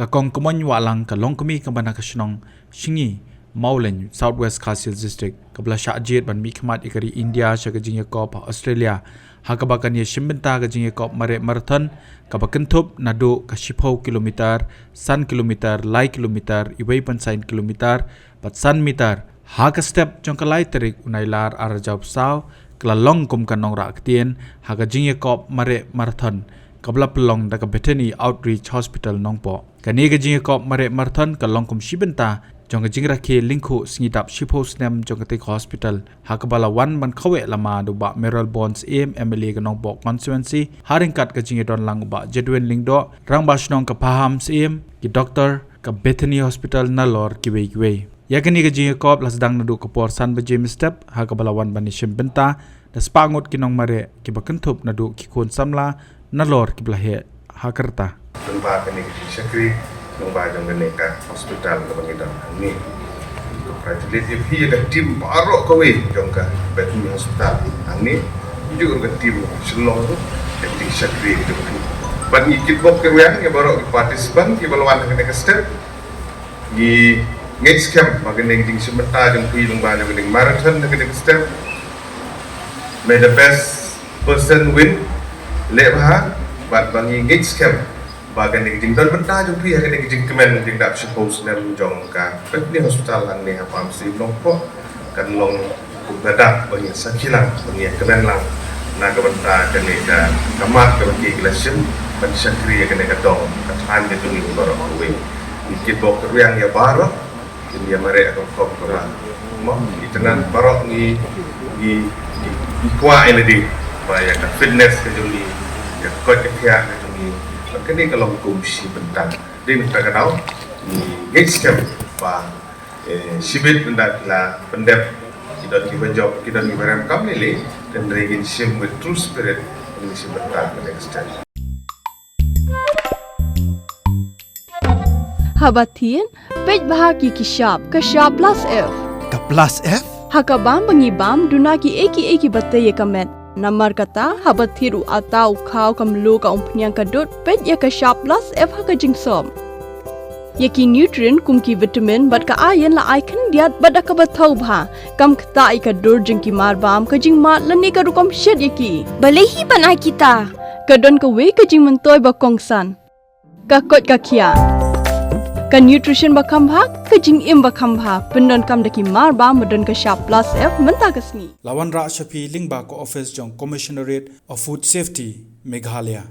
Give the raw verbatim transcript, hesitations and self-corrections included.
Ka Kong Kmoin Wahlang ka long kmie kaba na ka shnong Shngi Mawlein, South West Khasi Hills District, kaba la shah jied ban mihkhmat ïa ka ri India sha ka jingïakop ha Australia, ha kaba kan ïashim bynta ka jingïakop mareh marathon, kaba kynthup naduh ka shiphew kilometer, san kilometer, lai kilometer, iwei point san kilometer bad san meter. Ha ka step jong ka lai tarik u Nailar ar hajar arphew saw, ka la long kum ka nongrah ktien ha ka jingïakop mareh marathon, kaba la pynlong da ka Bethany Outreach Hospital Nongpoh. Kane ka jingïakop mareh marathon ka long kum shi bynta jong ka jingrakhe lyngkhuh sngi dap shiphew snem jong katei ka hospital, ha kaba la wan ban kaweh lama da u Bah Mayralborn Syiem, M L A ka Nongpoh Constituency, ha ryngkat ka jingïadon lang u Bah Jedwin Lyngdoh, Rangbah Shnong ka Paham Syiem, ki doktor ka Bethany Hospital, nalor kiwei kiwei. Ïa kane ka jingïakop la sdang naduh ka por san baje mynstep, ha kaba la wan ban ïashim bynta da spah ngut ki nongmareh, kiba kynthup naduh ki khun samla nalor kiba la heh ha ka rta. Lyngba kane ka jingshakri, lyngba jong kane ka hospital kaba ngi don hangne. Congratulate ïa phi, ïa ka team baroh kawei jong ka Bethany Hospital hangne. Ïa ka team Shillong ruh, ïa ka jingshakri jong phi. Bad ngi kitbok kyrwiang ïa baroh ki participant kiba la wan ha kane ka step. Ngi ngeit skhem ba kane ka jingshim bynta jong phi lyngba jong kane ka marathon ha kane ka step. May the best person win. Leh bha, bad ba ngi ngeit skhem ba kane ka jingdon bynta jong phi ha kane ka jingkmen jingdap shiphew snem jong ka Bethany Hospital hangne ha Pamsi Nongpoh kan long kum ka dak ba ngi sakhi lang, ba ngi kmen lang na ka bynta kane ka khmat kaba ki la shim ban shakri ïa kane ka dong ka thaiñ ka jong ngi baroh kawei. Ngi kitbok kyrwiang ïa baroh, kin ïa mareh ka kong kaba mo, ngi tyngan baroh ngi, ngi, ngi, ngi kwah ïa lade ba ïa ka fitness ka jong ngi, ïa ka koit ka khiah ka jong ngi, ba kane ka long kum shi bynta. Dei na kata ka daw ngi ngeit skhem ba, eh, shibit ynda ki la pyndep, ki don kiba jop, ki don kiba rem kam lei lei, hynrei kin shim with true spirit, kin shim bynta ka next step. Haba thied, peit bha ki ki shap, ka shap plus F. Ka plus F? Ha ka bam ba ngi bam, duna ki ei ki ei kiba tei ïa ka met. Namar kata, haba thied u atta, u khaw, ka mluh, ka umphniang, ka dud, peit ïa ka shap plus F ha ka jingsop. Ïa ki nutrient kum ki vitamin bad ka iron la ai khyndiat bad da kaba thaw bha. Kam ktah ïa ka dur jong ki marbam, ka jingmad lane ka rukom shet ïa ki. Balei hi ban ai kita? Ka don kawei ka jingmyntoi ba kongsan. Ka koit ka khiah. Ka nutrition ba kham bha, ka jingim ba kham bha. Pyndonkam da ki marbam ba don ka shap plus F mynta ka sngi. La wanrah sha phi lyngba ka office jong Commissionerate of Food Safety, Meghalaya.